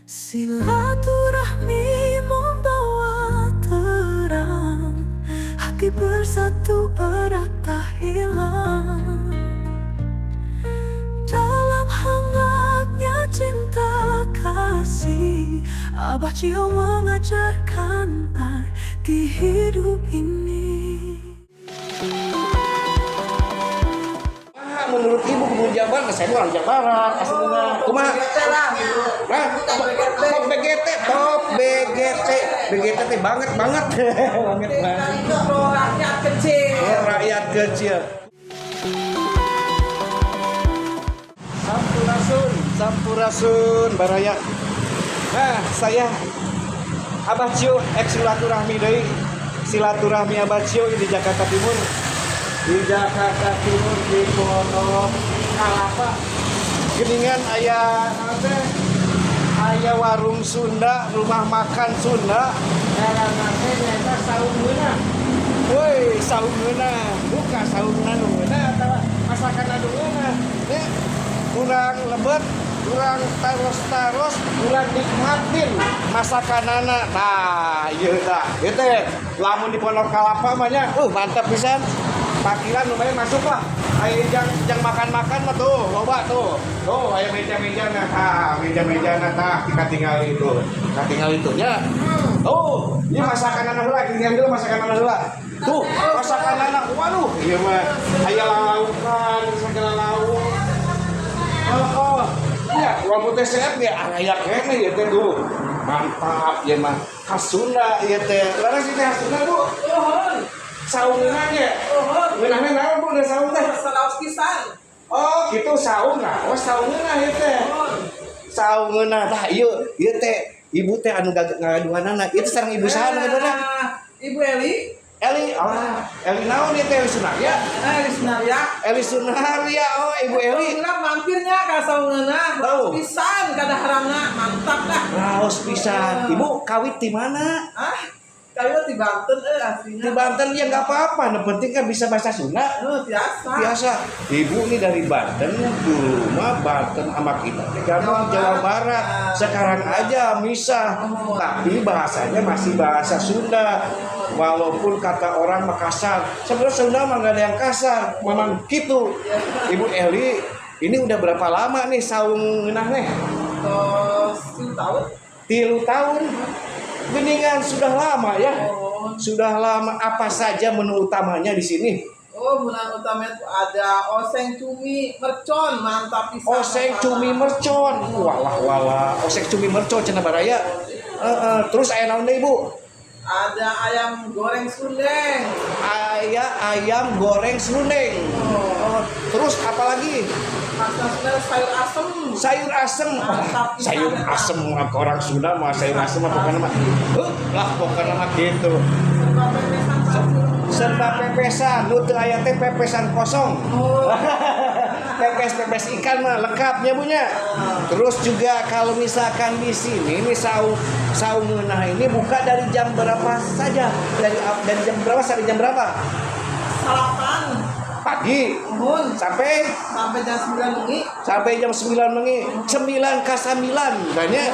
Silaturahmi membawa terang, hati bersatu erat tak hilang. Dalam hangatnya cinta kasih, Abah Cio mengajarkan arti hidup ini. Ah, menurut ibu kebun Jabar, nah, saya orang Jawa Barat, aslinya. Kumaha? Nah, top BGT, top BGT, BGT teh banget banget, banget banget. Pro rakyat kecil. Oh, rakyat kecil. Sampurasun, sampurasun, baraya. Nah, saya Abah Cio ex silaturahmi deui. Silaturahmi Abah Cio di Jakarta Timur. Di Jakarta Timur di Pondok Kalapa. Geningan aya naon teh? Aya warung Sunda, rumah makan Sunda. Ngaranna teh nyaeta Saung Ngeunah. Woi, saung ngeunah. Buka saungna nu ngeunah atawa masakan anu ngeunah. Nya kurang lebet, kurang taros-taros, kurang nikmatin masakanana. Nah, ieu tah. Ieu teh lamun di Pondok Kalapa mah nya, mantap pisan. Parkiran lumayan masuk lah. Ayo jang jang makan-makan mah tuh, loba tuh. Tuh, aya meja-mejana tah, meja-mejana tah, kita tinggal itu. Kita tinggal itu nya. Tuh, ini masakan heula, tinggal dulu masakan heula. Tuh, masakan, waduh, ieu mah aya lalaukan, segala lauk. Oh. Iya, walaupun teh sehat ya aya keneh ya teh tuh. Mantap ya mah. Khas Sunda ieu teh. Laras ieu teh khas Sunda, Bu. Nuhun. Saung ngeunah nya. Nuhun. Ngeunahna naon, Bu, da saung teh? Selaos pisan. Oh, gitu saung nah. Oh, saung ngeunah ieu teh. Nuhun. Saung ngeunah tah ieu ieu teh ibu teh anu ngagaduhanana. Ieu teh sareng ibu saha nu ngagaduhanna? Nah, Ibu Eli. Eli, alah, Eli naon ieu teh, Eli Sunarya? Nah, Eli Sunarya. Eli Sunarya, oh Ibu Eli. Alhamdulillah mampirnya ka Saung Ngeunah. Tahu. Raos pisan kadaharanna, mantap dah. Raos pisan. Ibu kawit di mana? Ah, kali mah di Banten eh aslinya. Di Banten ya nggak apa-apa, yang penting kan bisa bahasa Sunda. Oh, biasa. Biasa. Ibu ini dari Banten, dulu mah Banten sama kita digabung Jawa Barat. Sekarang aja misah, tapi bahasanya masih bahasa Sunda. Walaupun kata orang mah kasar, sebenarnya Sunda mah nggak ada yang kasar, memang gitu. Ibu Eli, ini udah berapa lama nih Saung Ngeunah nih? Tos 3 tahun. 3 tahun. Geningan sudah lama ya. Oh. Sudah lama. Apa saja menu utamanya di sini? Oh, menu utama itu ada oseng cumi mercon, mantap pisan. Oseng cumi mercon. Walah walah, oseng cumi mercon cenah baraya. Heeh, terus aya naon deui, Bu? Ada ayam goreng serundeng. Aya ayam goreng serundeng. Oh. Oh, terus apa lagi? Masakan Sunda sayur asem. Sayur asem. Mantap pisan, Sayur eta. Asem mah orang Sunda mah sayur asem mah pokoknya mah. Huh, lah pokoknya mah gitu. Serba pepesan pasir. Serba pepesan, nu teu aya teh pepesan kosong. Oh. Pepes-pepes ikan mah lengkapnya punya. Terus juga kalau misalkan di sini nih saung Saung Ngeunah ini buka dari jam berapa saja? Dari jam berapa sampai jam berapa? Salapan. Pagi Muhun. Sampai Sampai jam 9 wengi. Sampai jam 9 wengi, 9 ke 9. Banyak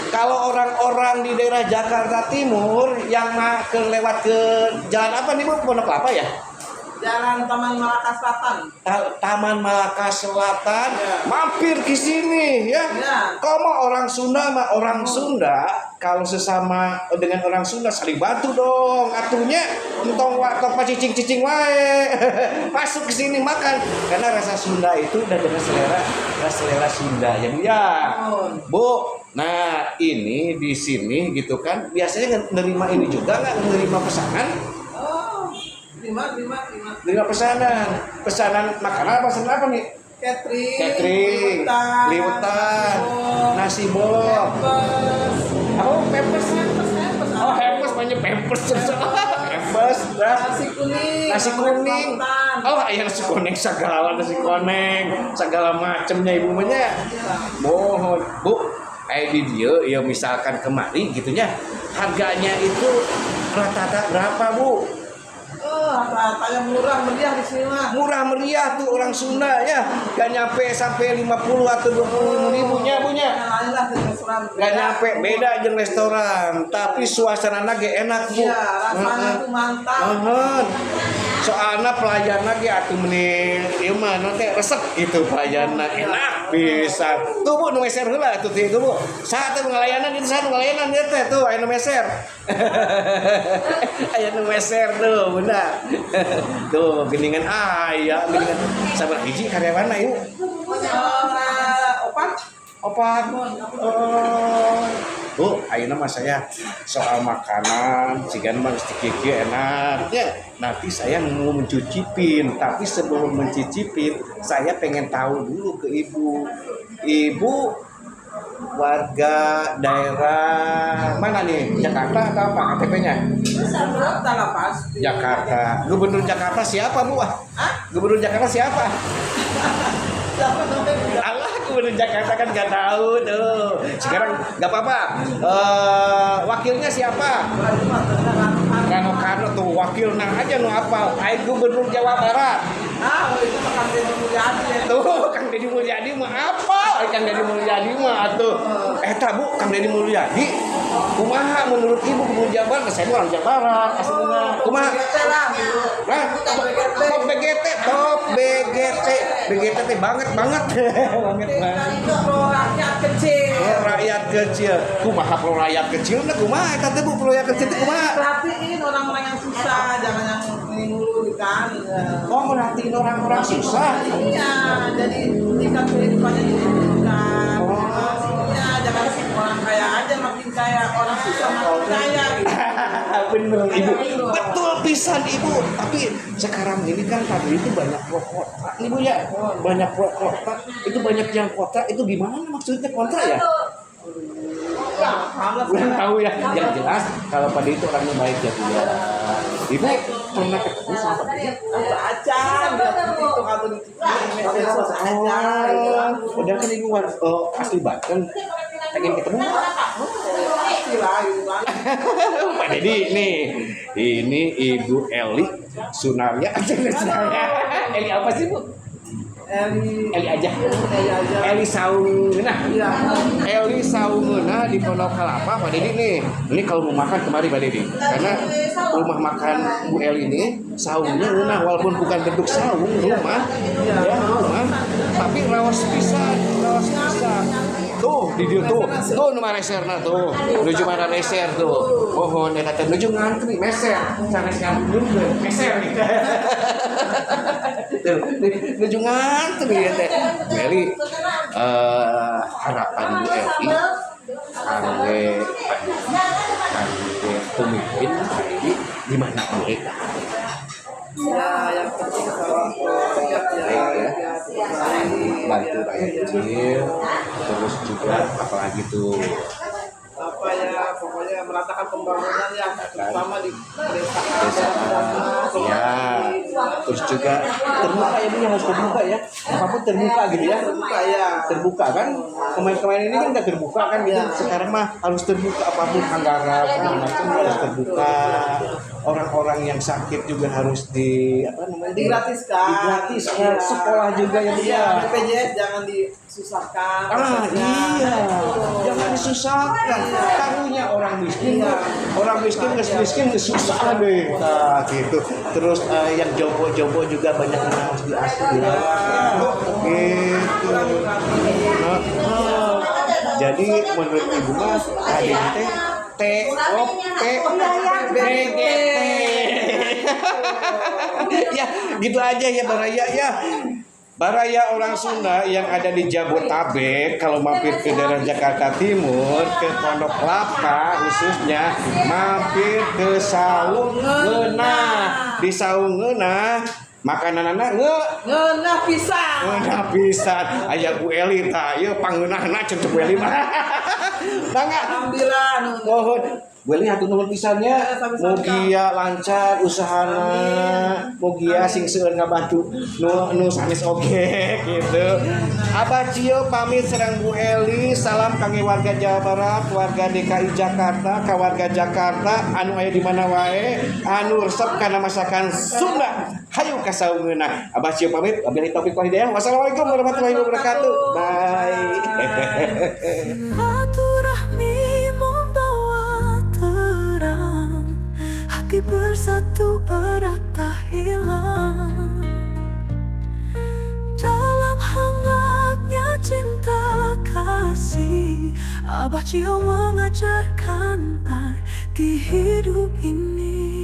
kalau orang-orang di daerah Jakarta Timur yang ke lewat ke jalan apa nih, Bu? Pondok Kelapa ya? Jalan Taman Malaka Selatan. Taman Malaka Selatan, Ya. Mampir ke sini ya. Ya. Komo orang Sunda mah orang Sunda kalau sesama dengan orang Sunda saling bantu dong. Atunya entong wa tong pacicing-cicing wae. Masuk ke sini makan karena rasa Sunda itu udah dengan selera selera Sunda ya, Bu ya. Muhun. Bu, nah ini di sini gitu kan biasanya nerima ini juga nggak, nerima pesanan? Oh, terima, terima, terima. Nerima pesanan, pesanan makanan apa, pesanan apa nih? Catering, Catering, liwetan, liwetan, nasi bol, pempes, apa pempes? Pempes, pempes. Oh, hempes, banyak pempes, hempes, dah. Nasi kuning, Nasi kuning. Selatan. Oh, iya nasi kuning segala nasi kuning, segala macamnya ibu mah nya. Iya. Mohon, Bu, kayak di dia, ya misalkan kemari gitunya, harganya itu rata-rata berapa, Bu? Oh, Harganya murah meriah di sini mah. Murah meriah tuh orang Sunda ya. Gak nyampe sampai 50 atau 25 ribunya punya. Yang lain lah di restoran. Gak nyampe, beda jeung restoran, tapi suasana ge enak, Bu. Iya, rasanya tuh mantap. Heeh. Soalnya pelayanna ge atuh meni ieu mah nanti resep gitu, pelayanna enak bisa. Tuh, Bu, nu meser heula tuh tuh, Bu. Saha teh nu ngalayanan itu, saha nu ngalayanan ieu teh? Tuh aya nu meser. Aya nu meser tuh, Bunda. Tuh geuningan aya geuningan sabaraha hiji karyawanna ieu? Opat. Opat. Oh. Bu, ayeuna mah saya soal makanan, sigan mah geus kieu enak. Ya, nanti saya mau mencicipin, tapi sebelum mencicipin, saya pengen tahu dulu ke Ibu. Ibu warga daerah mana nih? Jakarta atau apa KTP-nya? Jakarta lah pasti. Jakarta. Gubernur Jakarta siapa, Bu? Ah? Hah? Gubernur Jakarta siapa? Siapa namanya? Allah, Gubernur Jakarta kan nggak tahu tuh. Sekarang nggak apa-apa. Eh, wakilnya siapa? Waduh, mah tenang. Rano Karno tuh wakilna aja nu apal. Ai Gubernur Jawa Barat. Ah, itu mah Kang Deddy Mulyadi ya. Tuh Kang Deddy Mulyadi mah apal. Ai Kang Deddy Mulyadi mah atuh. Eta, Bu, Kang Deddy Mulyadi kumaha menurut Ibu Gubernur Jawa Barat? Saya mah orang Jawa Barat aslinya. Kumaha? BGT lah gitu. Nah, top BGT, top BGT, BGT teh banget banget, banget banget. Itu pro rakyat kecil. Pro rakyat kecil, kumaha pro rakyat kecil nah kumaha eta teh, Bu, pro rakyat kecil teh kumaha? Perhatiin orang-orang yang susah, jangan yang ini mulu kan. Oh, merhatiin orang-orang susah. Iya, jadi tingkat kehidupannya diturunkan. Oh. Iya, jangan orang kaya aja makin kaya, orang susah makin kaya gitu. Bener, Ibu, betul pisan, Ibu. Tapi sekarang ini kan tadi itu banyak pro kontra, Ibu ya, banyak pro kontra. Itu banyak yang kontra. Itu gimana maksudnya kontra ya? Ya, paham lah Kurang saya. tahu ya. Yang jelas kalau pada itu orangnya baik ya, Bu ya. Ibu pernah ketemu sama Pak Deddy? Aku aja, lihat di TikTok atau di TV, di medsos aja. Gitu. Oh, udah kan Ibu asli Banten. Pengen ketemu nggak? Pasti lah, gitu kan. Pak Deddy nih. Ini Ibu Eli Sunarya. Sunarya. Eli apa sih, Bu? Eli, Eli aja. Eli aja. Eli Saungeunah. Iya. Eli Saungeunah di Pondok Kelapa, Pak Deddy nih. Ini kalau mau makan kemari, Pak Deddy. Karena rumah makan Bu Eli ini saungnya ngeunah walaupun bukan bentuk saung rumah ya rumah, tapi raos pisan, raos pisan. Tuh di dieu tuh, tuh nu mareserna tuh, nuju mareser tuh. Mohon eta teh nuju ngantri meser, sanes ngantri meser gitu. Tuh, nuju ngantri ya teh. Bu Eli, harapan Bu Eli kangge Pak Deddy, kangge pemimpin Pak Deddy gimana, Bu Eli? Ya, yang penting kalau rakyat ya, Baik, ya. rakyat baik. Bantu rakyat kecil, terus juga apalagi tuh? Apa ya, pokoknya meratakan pembangunan ya, terutama di pedesaan. Desa ya, terus juga terbuka ya, Bu, ya, harus terbuka ya, apapun terbuka gitu ya. Terbuka ya. Terbuka kan, kemarin-kemarin ini kan nggak terbuka kan gitu, sekarang mah harus terbuka apapun anggaran segala macam harus terbuka. Orang-orang yang sakit juga harus di apa namanya, Digratiskan. Digratiskan. Iya. Sekolah juga ya, Bu, Iya, ya. BPJS jangan disusahkan Ah, prosesnya. iya, Itu. jangan disusahkan. Karunya orang miskin, Iya. orang miskin geus miskin geus susah deh. Nah, gitu. Terus yang jompo-jompo juga banyak yang harus diasuh, dirawat. Gitu. Kurang diperhatiin. Heeh. Jadi menurut Ibu mah tadi teh T O P B G T. Ya, gitu aja ya, Baraya ya. Baraya orang Sunda yang ada di Jabotabek, kalau mampir ke daerah Jakarta Timur, ke Pondok Kelapa khususnya, mampir ke Saung Ngeunah. Di Saung Ngeunah, makanan anak nge Ngeunah pisan. ngeunah pisan. Aya Bu Eli tah, ieu pangeunahna cek Bu Eli mah. Mangga. Alhamdulillah. Nuhun. Mohon. Bu Eli, hatur nuhun pisan nya. Ya, sami-sami. Mugia lancar usahana. Amin. Mugia sing seueur ngabantu nu nu sanes oge gitu. Abah Cio pamit sareng Bu Eli, salam kangge warga Jawa Barat, warga DKI Jakarta, ka warga Jakarta anu aya di mana wae, anu resep kana masakan Sunda. Hayu ka saungeunna. Abah Cio pamit, wabillahi taufiq wal hidayah. Wassalamualaikum warahmatullahi wabarakatuh. Bye. Silaturahmi membawa terang, hati bersatu erat tak hilang. Dalam hangatnya cinta kasih, Abah Cio mengajarkan arti hidup ini.